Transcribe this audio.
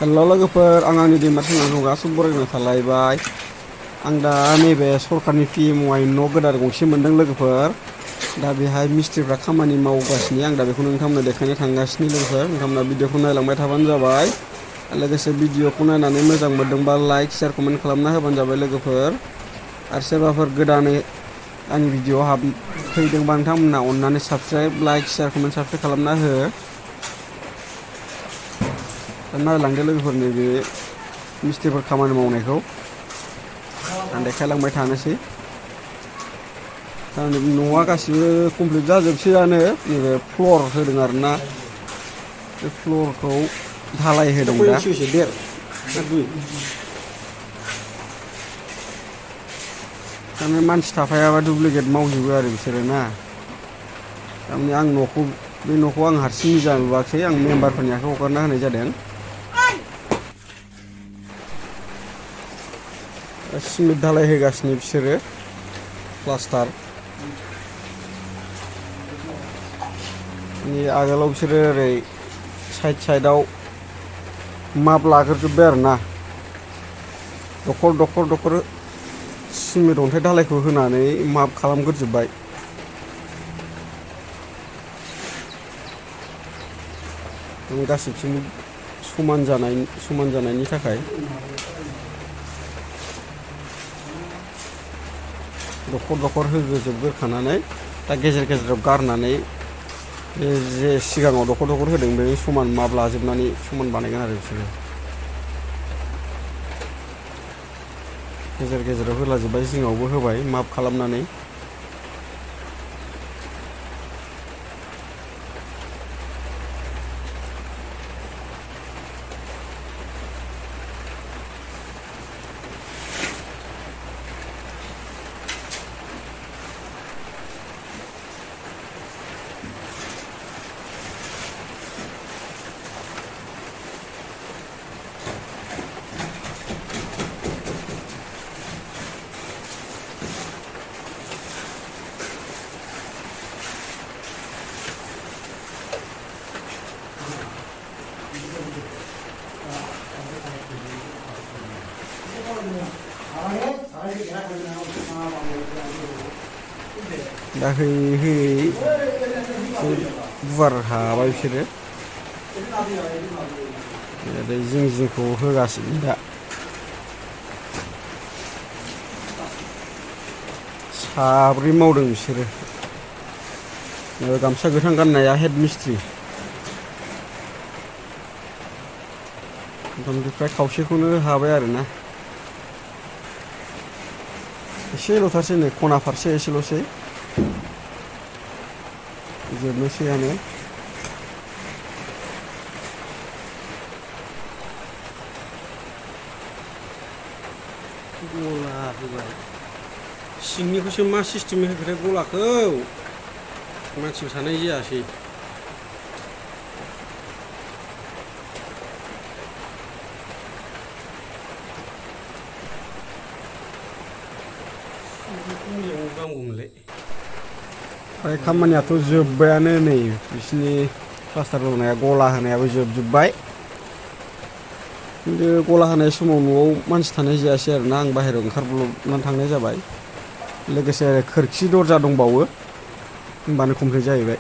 हेल' लोगोफोर आं आंनि दैमा थुनायखौ गासैबो बरायनो खालायबाय आं दा नैबे सरकारनि PMAY न' गोदान गंसे मोनदों लोगोफोर दा बेहाय मिस्ट्रिफ्रा खामानि मावगासिनो आं दा बेखौ नोंथांमोननो देखायनो थांगासिनो लोगोफोर नोंथांमोना भिडिअखौ नायलांबाय थाबानो जाबाय लोगोसे भिडिअखौ नायनानै मोजां मोनदोंबा लाइक शेयार कमेन्ट खालामना होबानो जाबाय लोगोफोर आरो सोरबाफोर गोदानै आंनि भिडिअआव फैदोंबा नोंथांमोना अननानै subscribe like share comment subscribe खालामना हो नायलांदो लोगोफोर नैबे मिस्ट्रिफोर खामानि मावनायखौ आं देखायलांबाय थानोसै न'आ गासिबो कमप्लिट जाजोबसैयानो नैबे फ्लर होदों आरोना बे फ्लरखौ ढालाय होदों दा थारमाने मानसि थाफायाबा डुप्लिकेट मावजोबो आरो बिसोरो ना थारमाने आं बे न'खौ आं हारसिं निजा लुवाखै आं मेम्बारफोरनि आखायाव हगारना होनाय जादों सिमेन्ट ढालाय होगासिनो बिसोरो प्लास्टार आगोलाव बिसोरो ओरै साइडआव माप लाग्रोजोब्बाय आरोना दखर सिमेन्ट अन्थाइ ढालायखौ होनानै माप खालामग्रोजोब्बाय गासिबथिं समान जानायनि थाखाय दखर होग्रोजोबग्रोखानानै दा गेजेराव गारनानै बे जे सिगाङाव दखर होदों बे समान माप लाजोबनानै समान बानायगोन आरो बिसोरो गेजेराव होलाजोब्बाय जिङावबो होबाय माप खालामनानै दा होयै गुवार हाबाय बिसोरो ओरै जिंखौ होगासिनो दा साब्रै मावदों बिसोरो गामसा गोथां गाननाया हेड मिस्ट्रि ओमफ्राय खावसेखौनो हाबाय आरोना एसेल'थारसै नै खना फारसे एसेल'सै जोबनोसैयानो गला होबाय सिंनिखौसो मा सिस्टेमै होखोथाय गलाखौ मानसिबो थानाय जायासै फ्राय खामानियाथ' जोब्बायानो नै बिसिनि प्लास्टार होनाया गला होनायाबो जोबजोब्बाय खिन्थु गला होनाय समाव न'आव मानसि थानाय जायासै आरोना आं बाहेरायाव ओंखारब्रबनानै थांनाय जाबाय लोगोसे खोरखि दरजा दंबावो होमबानो कमप्लिट जाहैबाय